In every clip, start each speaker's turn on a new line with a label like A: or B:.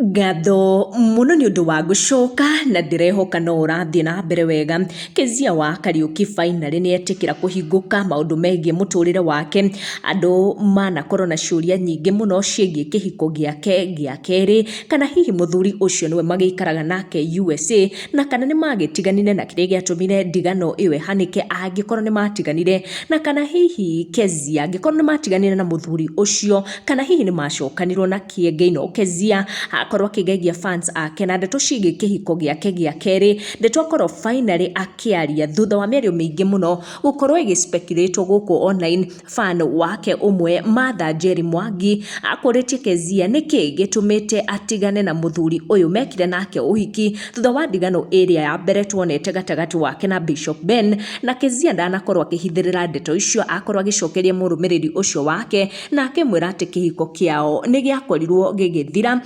A: Ngatho mũno nĩ ũndũ wa gũcoka na ndĩrehoka no ũrathiĩ na mbere wega. Kezia wa Kariũki finally nĩ etĩkĩra kũhingũka maũndũ megiĩ mũtũrĩre wake. Andũ manakorwo na ciũria nyingĩ mũno ciĩgiĩ kĩhiko gĩake gĩa kerĩ, kana hihi mũthuri ũcio nĩwe magĩikaraga nake USA, na kana nĩ magĩtiganire na kĩrĩa gĩatũmire ndigano ĩyo ĩhanĩke angĩkorwo nĩ matiganire, na kana hihi Kezia angĩkorwo nĩ matiganire na mũthuri ũcio, kana hihi nĩ macokanirwo na Kĩengei no Kezia akorwo akĩgegia fans ake na ndeto ciĩgiĩ kĩhiko gĩake gĩa kerĩ, ndeto akorwo finally akĩaria thutha wa mĩario mĩingĩ mũno gũkorwo ĩgĩ speculate gũkũ online. Fan wake ũmwe Martha Njeri Mwangi akũrĩtie Kezia nĩkĩ gĩtũmĩte atigane na mũthuri ũyũ mekire nake ũhiki thutha wa ndigano ĩrĩa ya mbere tuonete gatagatĩ wake na Bishop Ben, na Kezia ndanakorwo akĩhithĩrĩra ndeto icio, akorwo agĩcokeria mũrũmĩrĩri ũcio wake na akĩmwĩra atĩ kĩhiko kĩao nĩ gĩakorirwo gĩgĩthira.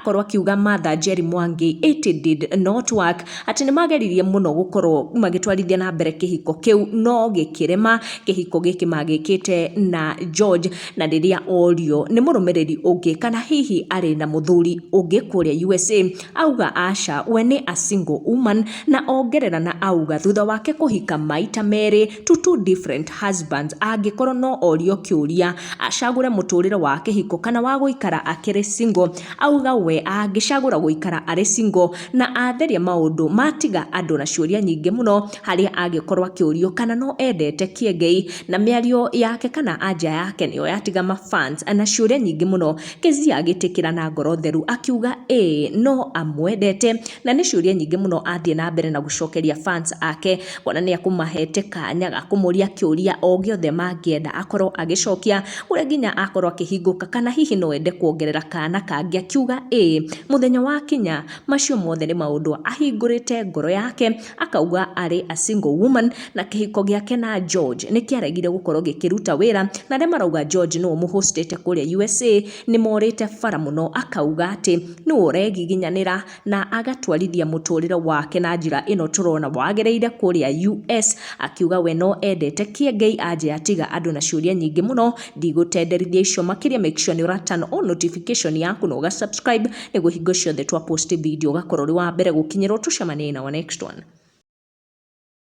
A: Akorwo akiuga Martha Njeri Mwangi it did not work, atĩ nĩ mageririe mũno gũkorwo magĩtwarithia na mbere kĩhiko kĩu no gĩkĩrema. Kĩhiko gĩkĩ magĩkĩte na George, na rĩrĩa orio nĩ mũrũmĩrĩri ũngĩ kana hihi arĩ na mũthuri ũngĩ kũrĩa USA, auga aca, we nĩ a single woman, na ongerera na auga thutha wake kũhika maita merĩ to two different husbands, angĩkorwo no orio kĩũria acagũre mũtũrĩre wa kĩhiko kana wa gũikara akĩrĩ single, auga we angĩcagũra gũikara arĩ single na atheria maũndũ matiga andũ na ciũria nyingĩ mũno, harĩa agĩkorwo akĩũrio kana no endete Kĩengei, na mĩario yake kana anja yake nĩyo yatiga ma fans na ciũria nyingĩ mũno. Kezia agĩtĩkĩra na ngoro theru akiuga ĩĩ no amwendete, na nĩ ciũria nyingĩ mũno athiĩ na mbere na gũcokeria fans ake, kuona nĩ akũmahete kanya ga kũmũria kĩũria o gĩothe mangĩenda akorwo agĩcokia, kũrĩa nginya akorwo akĩhingũka kana hihi no ende kuongerera kana kangĩ, akiuga ĩĩ mũthenya wakinya. Macio mothe nĩ maũndũ ahingũrĩte ngoro yake akauga arĩ a single woman, na kĩhiko gĩake na George nĩ kĩaregire gũkorwo gĩkĩruta wĩra, na arĩa marauga George nĩwe ũmũhostĩte kũrĩa USA nĩ morĩte bara mũno, akauga atĩ nĩwe ũregiginyanĩra na agatwarithia mũtũrĩre wake na njĩra ĩno tũrona wagĩrĩire kũrĩa US, akiuga we no endete Kĩengei anje atiga andũ na ciũria nyingĩ mũno. Ndigũtenderithia icio makĩria, make sure nĩ ũra turn on notification yaku na ũga subscribe nĩguo hingo ciothe twa post video ũgakorwo ũrĩ wa mbere gũkinyĩrwo. Tũcemanie in our next one.